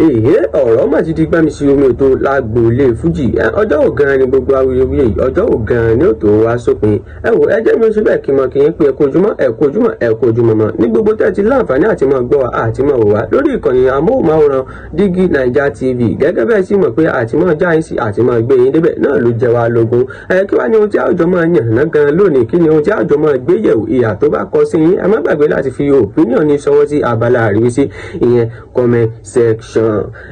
Èyí ọ̀rọ̀ mà ti di gbámi sí omi òtó lágboolé fújì. Ọjọ́ ò gan ni gbogbo awuyewuye yìí, ọjọ́ ò gan ni ó tó wá sópin. Ẹ wò, ẹ jẹ́ mi oṣù bẹ́ẹ̀ kí mọ kí n pé ẹ kú ojúmọ́, ẹ kú ojúmọ́, ẹ kú ojúmọ́ mọ́ ní gbogbo tẹ́ ti láǹfààní àti mọ́ gbọ́ wa àti mọ́ wò wá lórí ìkànnì amóhùnmáwòrán Dígí Naija TV. Gẹ́gẹ́ bẹ́ẹ̀ sì mọ̀ pé àti mọ́ já yín sí àti mọ́ gbé yín débẹ̀ náà ló jẹ wá lógún. Ẹ kí wá ní ohun tí àwùjọ máa yàn ná gan lónìí, kí ni ohun tí àwùjọ máa gbé yẹ̀wò, ìhà tó bá kọ sí yín, ẹ má gbàgbé láti fi opinion ní ṣọwọ́ sí abala àríwísí, ìyẹn comment section.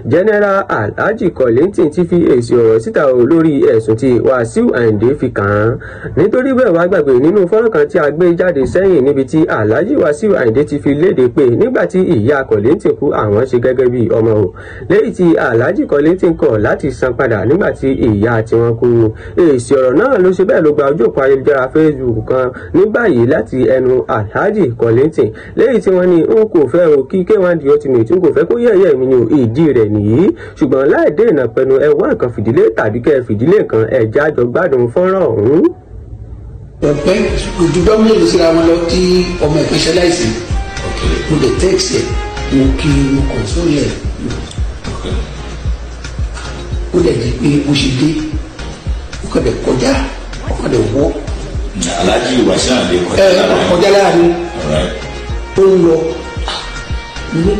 General Alhaji Kollington ti fi èsì ọ̀rọ̀ síta o lórí ẹ̀sùn tí Wàsíù Àyìndé fi kàn án. Nítorí bẹ́ẹ̀ wá gbàgbé nínú fọ́nrán kan tí a gbé jáde sẹ́yìn níbi tí Alhaji Wàsíù Àyìndé ti fi léde pé nígbà tí ìyá Kollington kú àwọn ṣe gẹ́gẹ́ bí ọmọ o, léyìí tí Alhaji Kollington kọ̀ láti san padà nígbà tí ìyá tiwọn kú. Èsì ọ̀rọ̀ náà ló ṣe bẹ́ẹ̀ ló gba ojú òpó ayélujára Facebook kan ní báyìí láti ẹnu Alhaji Kollington, léyìí tí wọ́n ní n kò fẹ́ o kí K1 The Ultimate, n kò fẹ́ kó yẹ̀yẹ́ mi ni o, ìdí rẹ̀ nìyí. Ṣùgbọ́n láì dé ìnà pẹ̀lú ẹ wá nǹkan fìdílé tàbí kẹ́ fìdílé nǹkan ẹ̀já jọ gbádùn fọ́nrán ọ̀hún. Ọ̀pẹ́ ojúdọ́ mélòó síra wọn lọ tí ọmọ ẹ̀kan ṣaláìsí, mo lè tẹ́ẹ̀sì ẹ̀, mo kí mo kàn sólẹ̀, ó lè di pé mo ṣe dé, ó kàn dé kọjá, ó kàn dé wọ́. Alhaji Wasiu Ayinde kọjá láàrin, ó ń lọ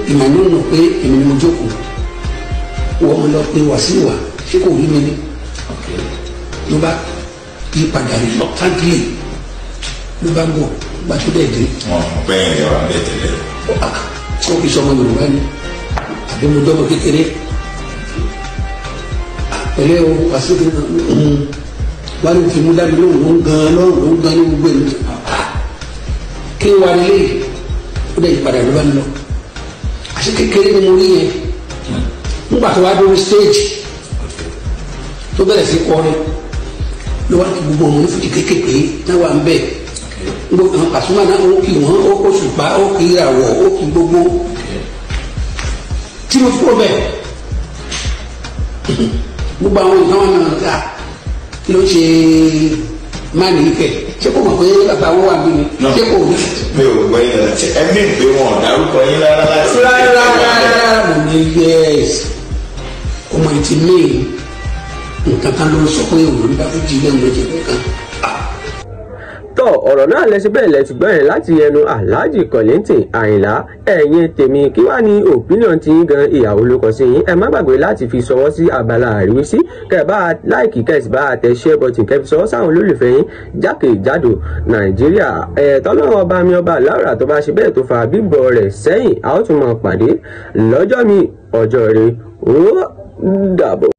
ìmọ̀ náà pé èmi ni mo jókòó, wọ́n lọ pé Wàsíù wá, ṣé kò rí mi ni? Ló bá yí padà reluctantly, ló bá ń bọ̀ gba tó dẹ̀ dé. Wọn bẹ́ẹ̀ ni ọ̀rọ̀ bẹ́ẹ̀ tẹ́lẹ̀. Ó kì í sọmọ Yorùbá ni àbí mo dọ́mọ kékeré pẹ̀lẹ́ o Wàsíù wà ní òfin mú dábì lóhùn ló ń gan lọ́rùn ló ń gan ní gbogbo ìlú kí wà nílé, ó dẹ̀ yí padà ló bá ń lọ. Àṣé kékeré ni mo rí yẹn. Nígbà tó wá dórí stage tó bẹ̀rẹ̀ sí kọrin ló wá kí gbogbo ọmọ onífújì kéékèèké náà wà ń bẹ̀, gbogbo àwọn Pasuma náà ó kì wọ́n, ó kó ṣùpá, ó kì ìràwọ̀, ó kì gbogbo tí mo fi kó bẹ̀ gbogbo àwọn ìtàn wọn náà ká kí ló ṣe máàlì ìfẹ́, ṣé kò mọ̀ pé bàbá wọn wà bí mi, ṣé kò rí. Mi ò gbọ́ yín lọ, ẹ̀mí ìpè wọn dárúkọ yín rárá láti. Rárá rárá, mo ní yẹ́s ọmọ ìtì míì nǹkan kan ló ń sọ pé òun bá fún jílẹ̀ òun ló jẹ nǹkan. Tọ́ ọ̀rọ̀ náà lẹ́sẹ̀ bẹ́ẹ̀ lẹ́sẹ̀ gbọ́n yẹn láti ẹnu Alhaji Kollington Àyìnlá. Ẹ̀yin tèmi, kí wàá ní opinion tí yín gan, ìyàwó ló kọ sí yín? Ẹ má gbàgbé láti fi ṣọwọ́ sí abala àríwísí, kẹ́ bá láìkì, kẹ́ sì bá tẹ share button, kẹ́ fi ṣọwọ́ sáwọn olólùfẹ́ yín jákèjádò Nàìjíríà. Ẹ̀ tọ́lọ́run ọba mi ọba láwùrà tó bá ṣe bẹ́ẹ̀ tó fa bíbọ̀ rẹ̀ sẹ́yìn, a ó tún máa pàdé lọ́jọ́ mi ọjọ́ rẹ̀, ó dàbọ̀.